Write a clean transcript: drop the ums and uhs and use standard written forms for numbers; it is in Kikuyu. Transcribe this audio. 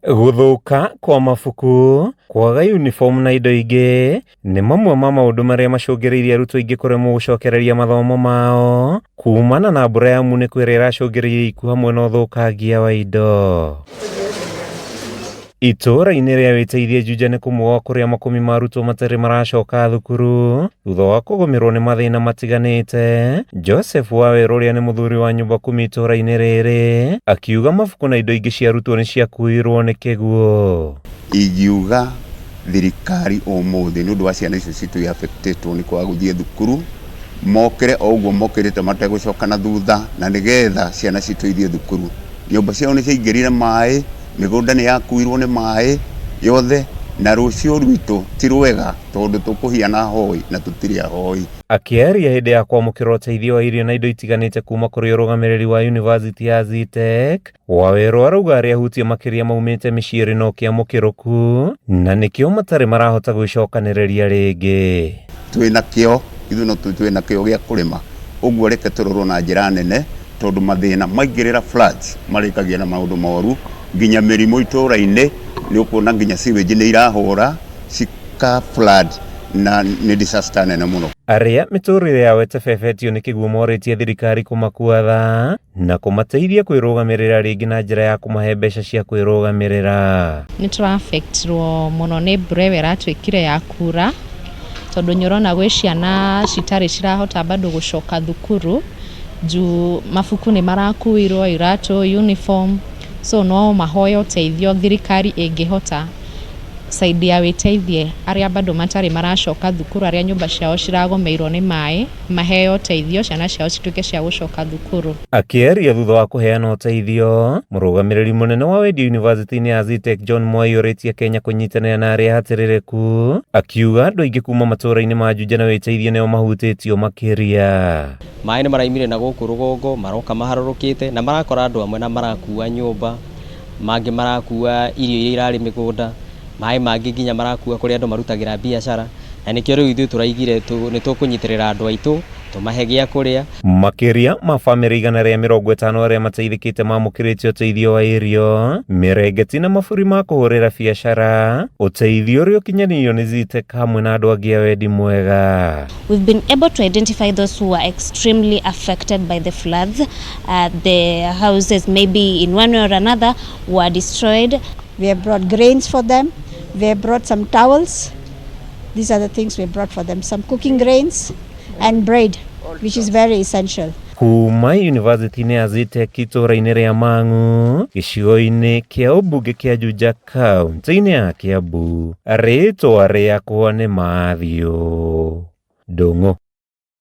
Gũthũka kwa mabuku, kwaga uniform na indo ingĩ nĩ mamwe ma maũndũ marĩa macũngĩrĩirie arutwo aingĩ kũremwo gũcokereria mathomo mao kumana na mbura ya munĩko ĩrĩa ĩracũngĩrĩirie ikuũ hamwe na ũthũkangia wa indo. Itũũra-inĩ rĩa Wĩteithie Juja nĩ kũmwe gwa kũrĩa makũmi ma arutwo matarĩ maracoka thukuru thutha wa kũgũmĩrwo nĩ mathĩna matiganĩte. Joseph Wawerũ ũrĩa nĩ mũthuri wa nyũmba kumi itũũra-inĩ rĩrĩ akiuga mabuku na indo ingĩ cia arutwo nĩ ciakuirwo nĩ kĩguũ. Ingiuga thirikari ũmũthĩ nĩ ũndũ wa ciana icio citũ iaffectĩtwo nĩ kwaga gũthiĩ thukuru, mokĩre o ũguo mokĩrĩte mategũcoka na thutha na nĩgetha ciana citũ ithiĩ thukuru. Nyũmba ciao nĩ ciaingĩrire maĩ, mĩgũnda nĩ yakuirwo nĩ maĩ yothe, na rũciũ rwitũ ti rwega tondũ tũkũhiana ahoi na tũtirĩ ahoi. Akĩaria hĩndĩ ya kwamũkĩra ũteithio wa irio na indo itiganĩte kuma kũrĩ ũrũgamĩrĩri wa yunivasĩtĩ ya Zetech, Wawerũ arauga arĩa ahutie makĩria maumĩte mĩciĩ ĩrĩ na ũkĩa mũkĩrũku na nĩkĩo matarĩ marahota gwĩcokanĩrĩria rĩngĩ. Twĩna kĩo, ithuĩ no twĩna kĩo gĩa kũrĩma, ũguo reke tũrorwo na njĩra nene tondũ mathĩna maingĩrĩra floods marĩkagia na maũndũ moru, nginya mĩrimũ itũra-inĩ, nĩ ũkuona nginya sewage nĩ irahũra cika flood na nĩ disaster nene mũno. Arĩa mĩtũrĩre yao ĩtebebetio nĩ kĩguũ morĩtie thirikari kũmakua tha na kũmateithia kwĩrũgamĩrĩra rĩngĩ na njĩra ya kũmahe mbeca cia kwĩrũgamĩrĩra. Nĩ tũra-affectirwo mũno nĩ mbura ĩyo ĩratuĩkire ya kura, tondũ nĩ ũrona gwĩ ciana citarĩ cirahota bado gũcoka thukuru, juu mabuku nĩ marakuirwo, iratũ, uniform, so no mahoe ũteithio thirikari ĩngĩhota side ya Wĩteithie arĩa bado matarĩ maracoka thukuru, arĩa nyũmba ciao ciragũmĩirwo nĩ maĩ, maheo ũteithio ciana ciao cituĩke cia gũcoka thukuru. Akĩaria thutha wa kũheana ũteithio, mũrũgamĩrĩri mũnene wa wendia yunivasĩtĩ-inĩ ya Zetech John Mwai orĩtie Kenya kũnyitanĩra na arĩa hatĩrĩrĩku, akiuga andũ aingĩ kuma matũũra-inĩ ma Juja na Wĩteithio nĩo mahutĩtio makĩria. Maĩ nĩ maraimire na gũkũ rũgongo, maroka maharũrũkĩte na marakora andũ amwe na marakua nyũmba, mangĩ marakua irio iria irarĩ mĩgũnda, maĩ mangĩ nginya marakua kũrĩa andũ marutagĩra biacara, na nĩkĩo rĩu ithuĩ tũraigire nĩ tũkũnyitĩrĩra andũ aitũ, tũmahe gĩa kũrĩa. Makĩria ma bamĩrĩ 150 arĩa mateithĩkĩte mamũkĩrĩte ũteithio wa irio, mĩrengeti na maburi ma kũhũrĩra biacara, ũteithio ũrĩa ũkinyanĩirio nĩ Zetech hamwe na andũ angĩ a wendi mwega. We've been able to identify those who are extremely affected by the floods. The houses maybe in one way or another were destroyed. We have brought grains for them. We have brought some towels. These are the things we brought for them. Some cooking grains and bread, which is very essential. Kuma yunivasĩtĩ-inĩ ya Zetech itũũra-inĩ rĩa Mang'u, gĩcigo-inĩ kĩa ũmbunge kĩa Juja kaunti-inĩ ya Kiambu, rĩtwa rĩakwa nĩ Matthew Ndung'u.